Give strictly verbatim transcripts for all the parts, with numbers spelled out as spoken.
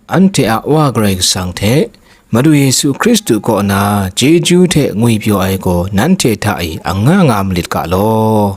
Anhte a Wa Karai Kasang hte Madu Yesu Hkristu kaw na chyeju hte ngwipyaw ai gaw nanhte hta e anga nga malit ga law.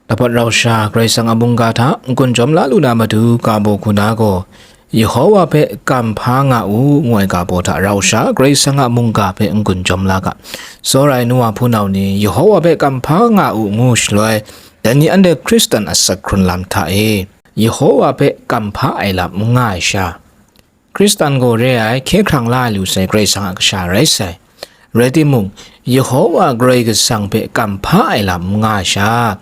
Lapat rau sha Karai Kasang a mungga hta n-gun jawm la lu na matu ga baw hku na gaw, Yehowa hpe kam hpa nga u, ngu ai ga baw hta rau sha Karai Kasang a mungga hpe n-gun jawm la ga. Tsawra ai nu wa hpunau ni, Yehowa hpe kam hpa nga u, ngu shaloi, dai ni anhte Hkristan asak hkrun lam hta e, Yehowa hpe kam hpa ai lam n nga ai sha, Hkristan gaw re ai, hkye hkrang la ai lu sai Karai Kasang a kasha rai sai. Rai timung, Yehowa Karai Kasang hpe kam hpa ai lam n nga sha,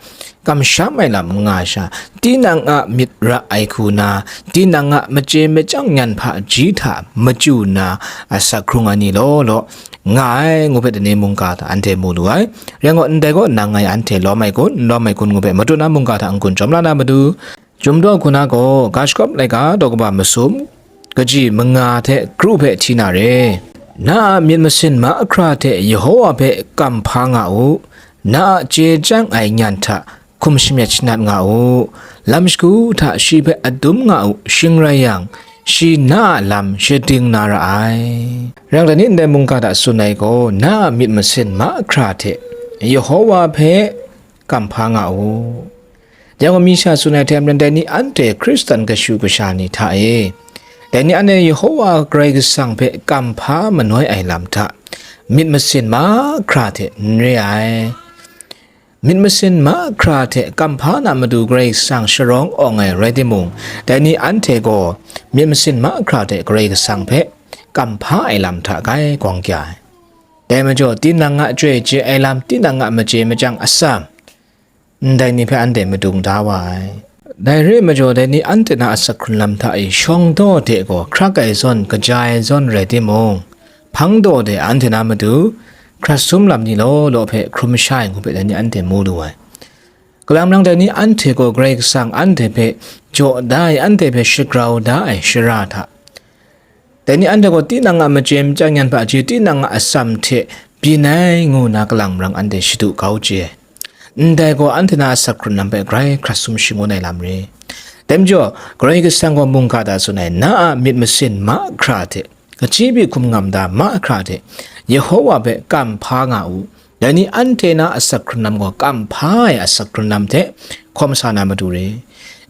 kamsham ai lam n nga sha, tinang a myit ra ai hku na, tinang a machye machyang nyan hpaji hta machyu nna, asak hkrung ai ni law law nga ai, ngu hpe dai ni mungga hta anhte mu lu ai. Rai ngut, ndai gaw nang ngai anhte lawm ai kun, n lawm ai kun, ngu hpe matut na mungga hta n-gun jawm la na matu, Chyum daw hku na gaw, ga shagawp laika daw kaba masum, kaji manga hte kru hpe hti na re. Na a myit masin mahkra hte Yehowa hpe kam hpa nga u, na a chye chyang ai nyan hta hkum shamyet shanat nga u, lam shagu hta shi hpe adum nga u, shing rai yang, shi na a lam shading na ra ai. Rang dai ni ndai mungga hta tsun ai gaw, na a myit masin mahkra hte Yehowa hpe kam hpa nga u. Dai gaw mi sha tsun ai hte maren dai ni anhte Hkristan kashu kasha ni hta e, dai ni anhte Yehowa Karai Kasang hpe kam hpa manoi ai lam hta myit masin mahkra hte n re ai. Myit masin mahkra hte kam hpa na matu Karai Kasang sharawng awng ai rai timung, dai ni anhte gaw myit masin mahkra hte Karai Kasang hpe kam hpa ai lam hta gai gawng kya ai. Dai majaw, tinang a chyoi chye ai lam, tinang a machye machyang atsam, ndai ni hpe anhte madung da wa ai. Dai re ai majaw, dai ni anhte na asak hkrun lam hta e shawng daw de gaw, hkrak ai zawn, kaja ai zawn rai timung, hpang daw de anhte na matu hkrat sum lam ni law law hpe hkrum sha ai ngu hpe dai ni anhte mu lu ai. Kalang nang dai ni anhte gaw Karai Kasang anhte hpe jaw da ai, anhte hpe shagrau da ai shara hta, dai ni anhte gaw tinang a machye machyang nyan hpaji, tinang a atsam hte byin ai ngu na kalang marang anhte shadu kau chye ai. Ndai gaw anhte na asak hkrun lam hpe grai hkrat sum shangun ai lam re. Dai majaw, Karai Kasang gaw mungga hta tsun ai, na a myit masin mahkra hte, kachyi bi hkum ngam da mahkra hte, Yehowa hpe kam hpa nga u, dai ni anhte na asak hkrun lam gaw kam hpa ai asak hkrun lam hte hkawm sa na matu re.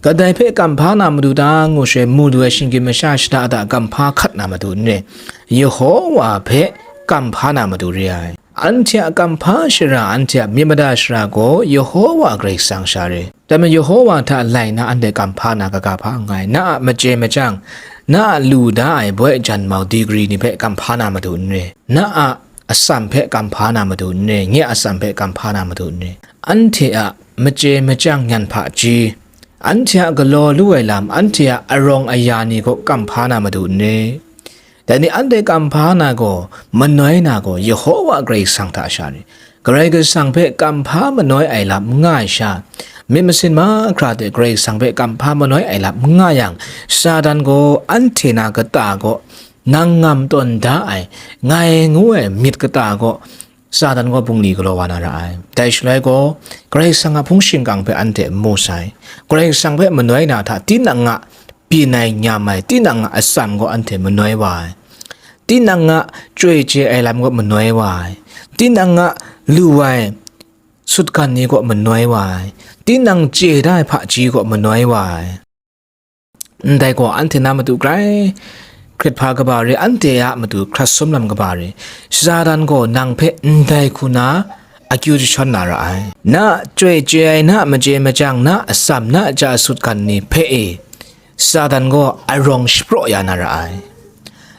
Kadai hpe kam hpa na matu ta ngu shaloi, mu lu ai shinggyim masha shada da kam hpa hkat na matu n re, Yehowa hpe kam hpa na matu re ai. Anhte a kam hpa shara, anhte a myit mada shara gaw Yehowa Karai Kasang sha re. Dai majaw Yehowa hta lai na anhte kam hpa na kaga hpa n nga ai, na a machye machyang, na a lu da ai boi jan mau digri ni hpe kam hpa na matu n re, na a atsam hpe kam hpa na matu n re, nye a atsam hpe kam hpa na matu n re. Anhte a machye machyang nyan hpaji, anhte a galaw lu ai lam, anhte a arawng aya ni gaw kam hpa na matu n re. Dai ni anhte kam hpa na gaw, manoi na gaw, Yehowa Karai Kasang hta sha re. Karai Kasang hpe kam hpa manoi ai lam n nga ai sha, myit masin mahkra hte Karai Kasang hpe kam hpa manoi ai lam n nga yang, Satan gaw anhte na kata gaw, nang ngam tawn da ai, ngai ngu ai myit kata gaw, Satan gaw bungli galaw wa na ra ai. Dai shaloi gaw, Karai Kasang a hpung shingkang hpe anhte n mu sai. Karai Kasang hpe manoi na hta tinang a byin ai nyam ai, tinang a atsam gaw anhte manoi wa ai. Tinang a chyoi chye ai lam gaw manoi wa ai. Tinang a lu ai sutgan ni gaw manoi wa ai. Tinang chye da ai hpaji gaw manoi wa ai. Ndai gaw anhte na matu grai hkrit hpa kaba re, anhte a matu hkrat sum lam kaba re. Satan gaw nang hpe ndai hku na akyu jashawn na ra ai. Na a chyoi chye ai, na a machye machyang, na a atsam, na a ja sutgan ni hpe e, Satan gaw arawng shapraw ya na ra ai.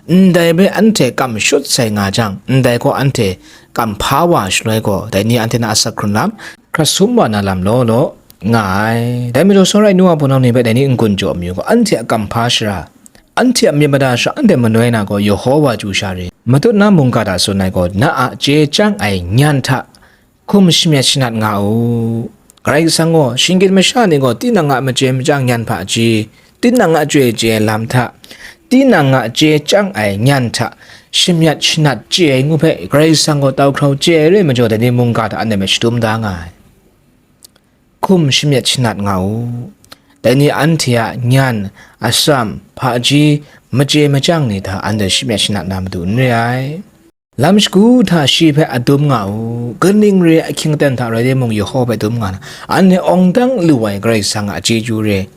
Ndai hpe anhte kam shut sai nga jang, ndai gaw anhte kam hpa wa shaloi gaw, dai ni anhte na asak hkrun lam, hkrat sum wa na lam law law nga ai. Dai majaw, sawrai nu a hpunau ni hpe dai ni n-gun jaw mayu gaw, anhte a kam hpa shara, anhte a myit mada shara, anhte manoi na gaw, Yehowa chyu sha re. Matut na mungga hta tsun ai gaw, na a chye chyang ai nyan hta hkum shamyet shanat nga u. Karai Kasang gaw, shinggyim masha ni gaw tinang a machye machyang nyan hpaji, tinang a chyoi chye ai lam hta, tinang a chye chyang ai nyan hta shamyet shanat chye ai ngu hpe, Karai Kasang gaw tau hkrau chye ai re ai majaw, dai ni mungga hta anhte hpe shadum da nga ai. Hkum shamyet shanat nga u. Dai ni anhte a nyan, atsam, hpaji, machye machyang ni hta anhte shamyet shanat na matu n re ai. Lam shagu hta shi hpe adum nga u, kaning re ai ahkying aten hta rai timung, Yehova hpe dum nga na, anhte awng dang lu ai Karai Kasang a chyeju re.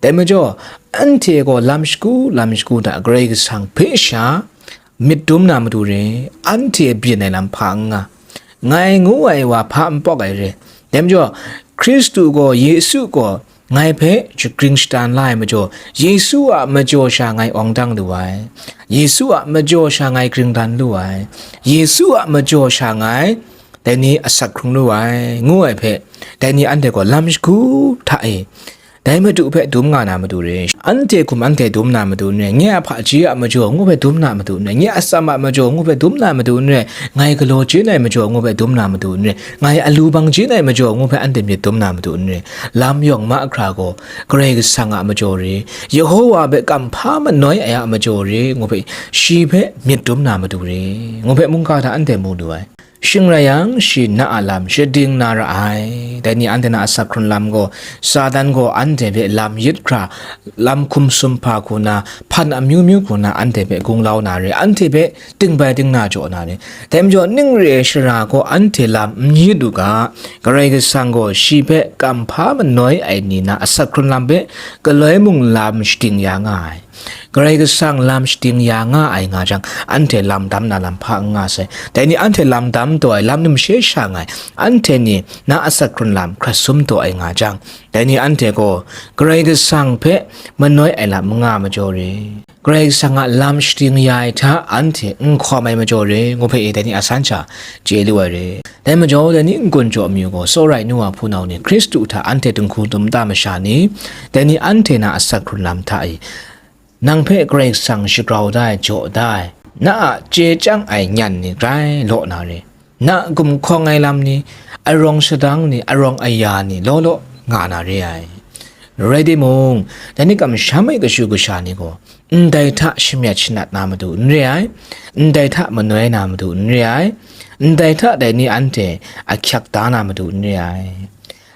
Dai majaw, anhte gaw lam shagu, lam shagu hta Karai Kasang hpe sha myit dum na matu re, anhte byin ai lam hpa n nga, ngai ngu ai wa hpa n pawk ai re. Dai majaw, Hkristu gaw, Yesu gaw, ngai hpe shagring shadan la ai majaw, Yesu a majaw sha ngai awng dang lu ai, Yesu a majaw sha ngai gring dan lu ai, Yesu a majaw sha ngai dai ni asak hkrung lu ai, ngu ai hpe, dai ni anhte gaw lam shagu hta e, dai Madu hpe dum nga na matu re. Anhte hkum anhte dum na matu n re, nye a hpaji a majaw ngu hpe dum na matu n re, nye a atsam a majaw ngu hpe dum na matu n re, ngai galaw chyen ai majaw ngu hpe dum na matu n re, ngai alu bang chyen ai majaw ngu hpe anhte myit dum na matu n re. Lam yawng mahkra gaw Karai Kasang a majaw re, Yehova hpe kamhpa manoi ai a majaw re, ngu hpe shi hpe myit dum na matu re, ngu hpe mungga hta anhte mu lu ai. Shing rai yang, shi na a lam shading na ra ai. Dai ni anhte na asak hkrun lam gaw, Satan gaw anhte hpe lam yit hkra, lam hkum sum hpa hku na, hpan amyu myu hku na anhte hpe gunglau na re, anhte hpe dingbai dingna jaw na re. Dai majaw, ning re ai shara gaw anhte lam n yit u ga, Karai Kasang gaw shi hpe kamhpa manoi ai ni na asak hkrun lam hpe galoi mung lam shading ya nga ai. Karai Kasang lam shading ya nga ai nga jang, anhte lam dam na lam hpa n nga sai. Dai ni anhte lam dam taw ai, lam numshe sha nga ai, anhte ni na asak hkrun lam hkrat sum taw ai nga jang, dai ni anhte gaw Karai Kasang hpe manoi ai lam n nga majaw re. Karai Kasang a lam shading ya ai hta anhte n hkawm ai majaw re, ngu hpe e dai ni a san sha chye lu ai re. Dai majaw, dai ni n-gun jaw amyu gaw, tsawra ai nu wa hpunau ni, Hkristu hta anhte dinghku dum ta masha ni, dai ni anhte na asak hkrun lam hta e, nang hpe Karai Kasang shagrau da ai, jaw da ai, na a chye chyang ai nyan ni grai law na re, na a gumhkawng ai lam ni, arawng sadang ni, arawng aya ni law law nga na re ai. Rai timung, dai ni kamsham ai kashu kasha ni gaw, ndai hta shamyet shanat na matu n re ai, ndai hta manoi na matu n re ai, ndai hta dai ni anhte ahkyak da na matu n re ai.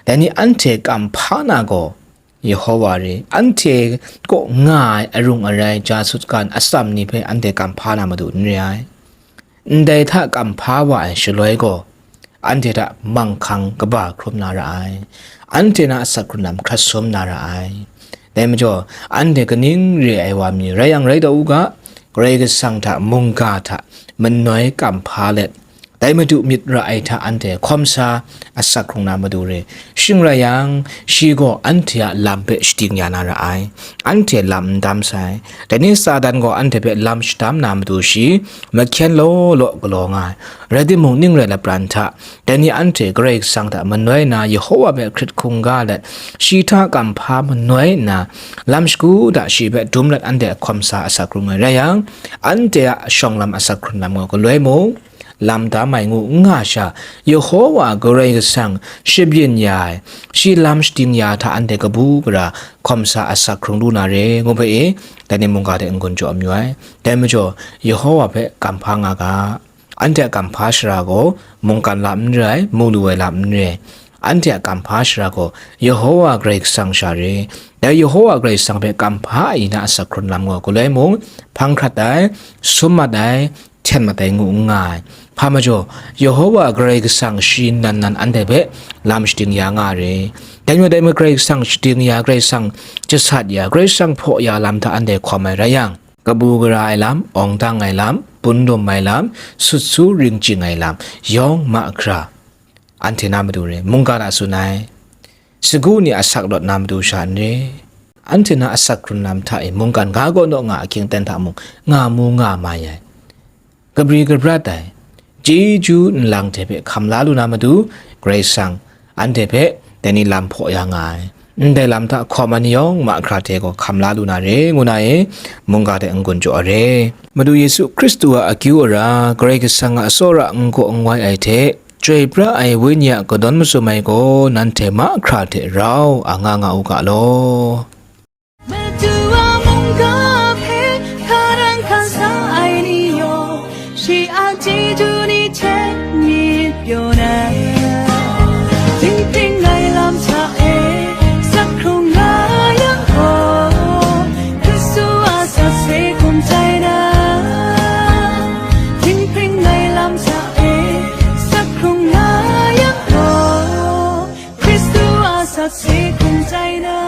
Dai ni anhte kamhpa na gaw, Yehova re, anhte kaw nga ai arung arai, ja sutgan atsam ni hpe anhte kamhpa na matu n re ai. Ndai hta kamhpa wa ai shaloi gaw, anhte hta manghkang kaba hkrum na ra ai, anhte na asak hkrun lam hkrat sum na ra ai. Dai majaw, anhte kaning re ai wa mi rai yang rai taw u ga, Karai Kasang hta mungga hta manoi kamhpa let, dai Madu myit ra ai hta anhte hkawm sa asak hkrung na matu re. Shing rai yang, shi gaw anhte a lam hpe shading ya na ra ai, anhte lam n dam sai. Dai ni Satan gaw anhte hpe lam shadam na matu shi mahkyen law law galaw nga ai. Rai timung, ning rai lapran hta, dai ni anhte Karai Kasang hta manoi nna, Yehova hpe hkrit hkungga let, shi hta kamhpa manoi nna, lam shagu hta shi hpe dum let anhte hkawm sa asak hkrung ai rai yang, anhte a shawng lam asak hkrun lam gaw galoi mung, lam dam ai ngu n nga sha, Yehova Karai Kasang shabyin ya ai, shi lam shading ya hta anhte kabu gara hkawm sa asak hkrung lu na re, ngu hpe e, dai ni mungga hte n-gun jaw amyu ai. Dai majaw, Yehova hpe kamhpa nga ga. Anhte a kamhpa shara gaw mungkan lam n re ai, mu lu ai lam n re ai. Anhte a kamhpa shara gaw Yehova Karai Kasang sha re. Dai Yehova Karai Kasang hpe kamhpa ai ni na asak hkrun lam gaw galoi mung, hpang hkrat ai, sum mat ai, hten mat ai ngu n nga ai. Hpa majaw, Yehova Karai Kasang shi nan nan anhte hpe lam shading ya nga re. Dai majaw, dai majaw Karai Kasang shading ya, Karai Kasang jasat ya, Karai Kasang hpaw ya lam hta anhte hkawm ai rai yang, kabu gara ai lam, awng dang ai lam, bun dum ai lam, sut su ring chying ai lam, yawng mahkra, anhte na matu re, mungga na tsun ai, sagu ni asak lawt na matu sha n re, anhte na asak hkrun lam hta e mungkan ga gaw naw nga ahkying aten hta mung, nga mu nga mai ai, kabri kabrat ai, chyeju nlang hte hpe hkam la lu na matu, Karai Kasang anhte hpe dai ni lam hpaw ya nga ai. Ndai lam hta hkawm ai ni yawng mahkra hte gaw hkam la lu na re, ngu na e, mungga hte n-gun jaw ai re. Madu Yesu Hkristu a akyu ara, Karai Kasang a tsawra n gaw n wai ai hte, Chyoi pra ai Wenyi a kadawn mazum ai gaw nanhte mahkra hte rau a nga nga u ga law. Madu a mungga hpe hkarang hkan sa ai ni yawng, shi a chyeju ni hte myit pyaw na, tingting ai lam hta e, sak hkrung Se hkrung tai na,